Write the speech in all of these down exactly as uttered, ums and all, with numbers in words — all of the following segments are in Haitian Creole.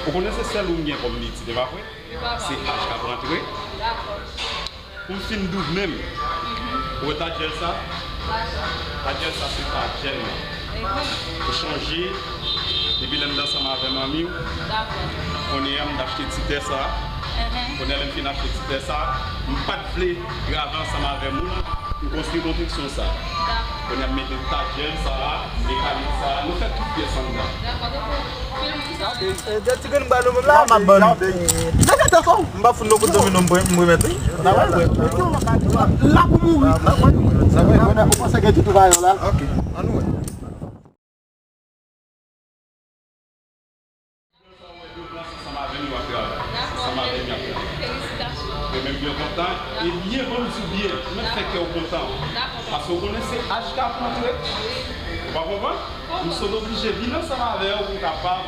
Ou konnen se sèl ou m gen kòm pitit, e pa vre? Se H K k ap rantre. Pou m fin doub menm, ou wè tajèl sa? Tajèl sa se tajèl mwen. Ou chonje, depi lè m t ansanm avè manmi w, kounye a m t achte ti tè sa. Kounye a lè m fin achte ti tè sa, m pa t vle grave ansanm avè moun, m konstwi konstriksyon sa. Kounye a m mete tajèl sa, mekanik sa, nou fè tout pyès anndan. Ti grenn ba nou menm la. M ap ban nou. Desann tèt ou. M pa fout nou kout domino m remèt wi. N ap al wè. La pou mouri. Sa vre, ou panse gen ti touvayon la? Ok, ann wè. Ansanm avè m yo ap travay. Ansanm avè m y ap travay. Mwen menm byen kontan. E byen, ban m di w byen, mwen fè kè w kontan. Paske w konnen se H K k ap rantre. Ou pa konprann? M sot oblije vin ansanm avè w pou m kapab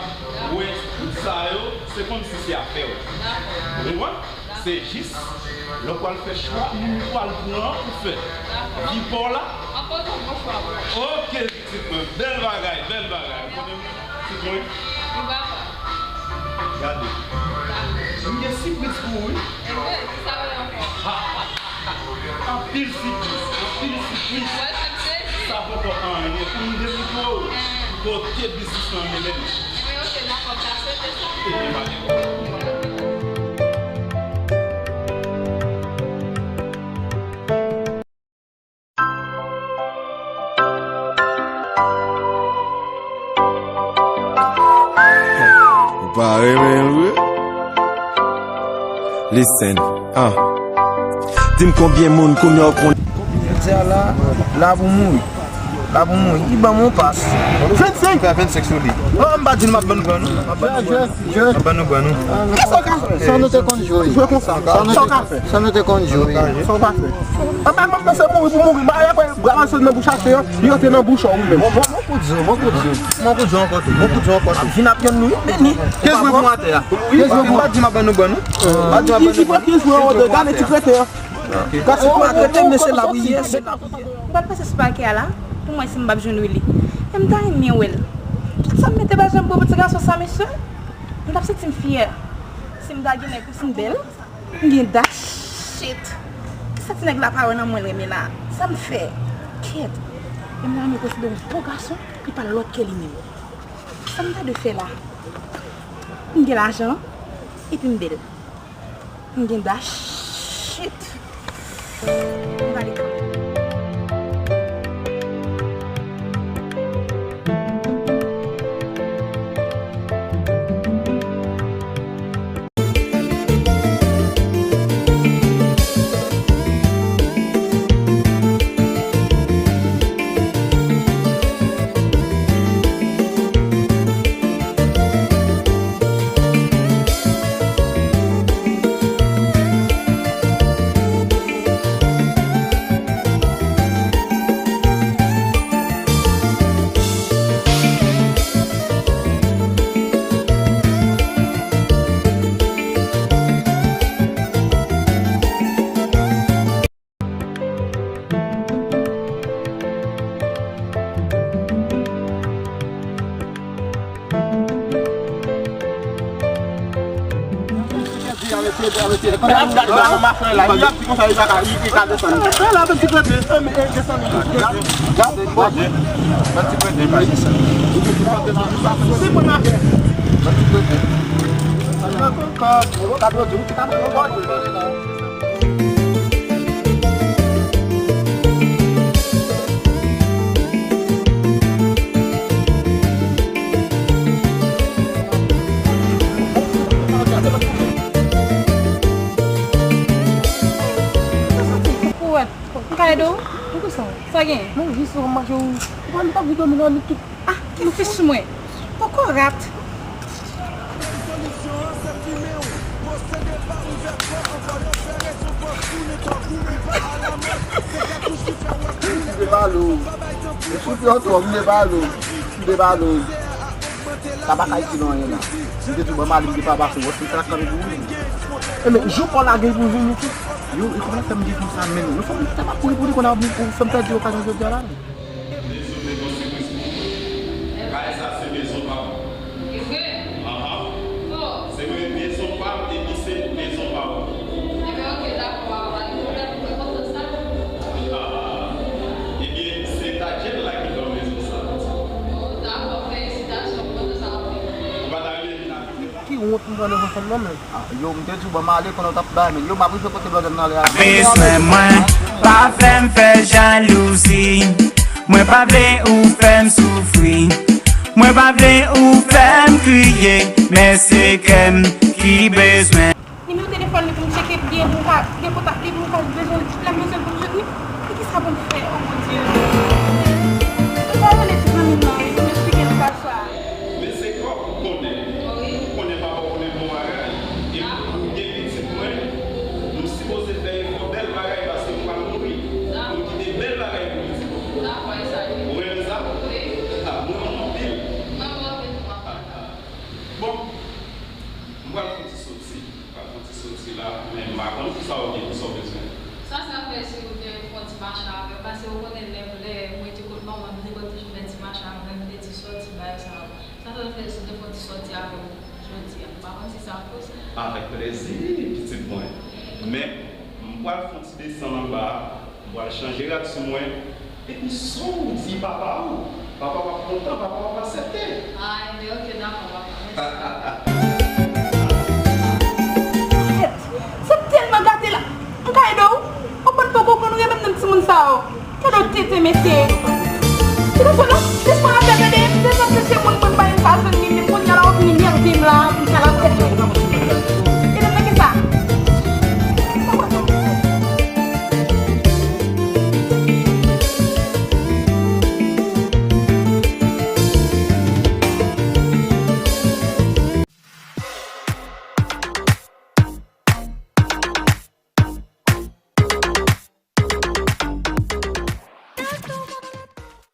wè tout sa yo, se kòmsi se afè w. Ou konprann? Se jis, lè w pral fè chwa, moun ou pral pran an pou fè vi pa w la. Ok, pitit mwen, bèl bagay, bèl bagay. Ou konnen m, pitit mwen. Gade. M gen sipriz pou ou, wi. Anpil sipriz, anpil sipriz. Sa poko anyen. Pou m devouke w, kote biznis lan mennen m. Ebyen, pa gen pwoblèm. Ou pa renmen l vre? Listen, ah. Di m konbyen moun kounye a w konn. Jodi a la, la pou mouri. La pou mouri. Li ban m yon pas. Vennsenk. Fè vennsenk sou li. Non, m pa di nou m ap ban nou ban nou. M ap ban nou ban nou. M ap ban nou ban nou. Sa w ka fè? Sa nou te konn jwe. Jwe konsa. Sa nou te, sa nou te konn jwe. Sa w ka fè? Papa, m ap panse mouri pou mouri. M pa apre bra m sot nan bouch achte yo. Li antre nan bouch ou menm. Bon, bon, bon kout zo, bon kout zo. Bon kout zo ankò tou. Bon kout zo ankò tou. Vin ap yon nou, men ni. Kenz gwen pou atè a. Kenz gwen pou atè a. M pa di m ap ban nou ban nou. M pa di m ap ban nou ban nou. Kenz gwen pou atè a. Gade ti krete a. Gade ti krete, men se la w ye, se la w ye. M pral pase sou pakè a la, pou m wè si m p ap jwenn Willy. E m ta renmen wè l. Tout sa m mete pa janm bon pou ti gason sa, mesye. M t ap santi m fyè. Si m ta gen nèg pou si m bèl, m gen dach, shit. Sa ti nèg la pa wè nan mwen l renmen la. Sa m fè? Kèt. E m ta renmen konsidere yon bon gason, li pa lòt ke li menm. Sa m ta dwe fè la? M gen lajan, epi m bèl. M gen dach. Shit. M prale kanmenm. Ou wè, m ka ede w? Poukisa? Sa gen? Non, jis ou mache ou. Ou pa, nou pa vle dòmi nan lit tout. Ah, ki fich mwen? Poko rat. Li pale w. Li sou pye w twòp, li pale w. Li pale w. Sa pa ka itil anyen la. Si te tou ban mali, m te pa pase, wè, se sa k kanpe pou ou. E men, jou pa w la gen pou vini tou. Yo, e kòman fè m gen konsa menm? Yo, fò m ta pa kouri pou li konn ap fè m pèdi okazyon jodi a la. Dezole, gon sipriz pou ou. Kay sa se mezon pa m. Anhan. Yo, m te di w ban m ale, konnen w t ap bay, men yo, m ap rive kote blòdè m nan lè a. Bezwen mwen, pa fè m fè jalouzi. Mwen pa vle ou fè m soufri. Mwen pa vle ou fè m kriye. Men se kè m ki bezwen. Nimewo telefòn li pou m tcheke byen pou m ka gen kontak li pou m ka bezwen lè m bezwen pou m jwenn li. E kisa pou m fè, o Bondye? Ou pa rele ti zanmi m nan wi pou m eksplike l ka sa. Men se kòb ou konnen. Ou konnen papa w konnen bon bagay. E pou m gen pitit mwen, m sipoze fè efò bèl bagay paske m pral mouri. Pou m kite bèl bagay pou pitit mwen. Ou renmen sa? A, mwen renmen anpil. Bon, m pral fè ti soti. M pral fè ti soti la, men m pa konn kisa w gen, kisa w bezwen. Sa sa fè si ou te fè yon ti mache avè m, paske ou konnen lè m lè mwen te kot manman m, m te konn toujou fè ti mache avè m, fè ti sòti, bagay sa yo. Sa sa fè si ou te fè yon ti sòti avè m jodi a. M pa konn si sa fòse. Avèk plèzi, pitit mwen. Men, m pral fè yon ti desann anba a, m pral chanje rad sou mwen, epi sa w di papa w, papa w ap kontan, papa w ap aksepte. A, enben, oke, dakò, papa. Mèsi. Kèt, sa tèlman gate la. M ka ede w? Ou pa t poko konn ou gen menm nan timoun sa yo. Gade w tenten, mesye. Telefòn nan,